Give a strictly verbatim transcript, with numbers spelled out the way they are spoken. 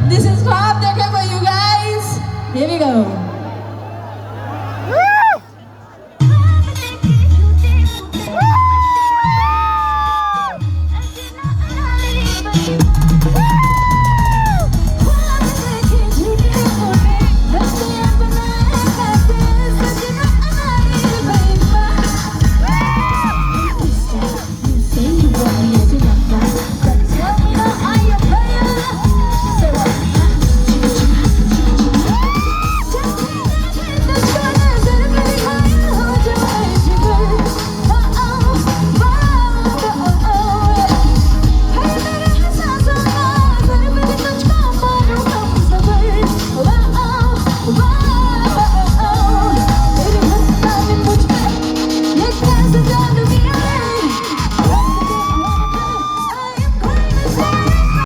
This is clap, thank you for you guys. Here we go.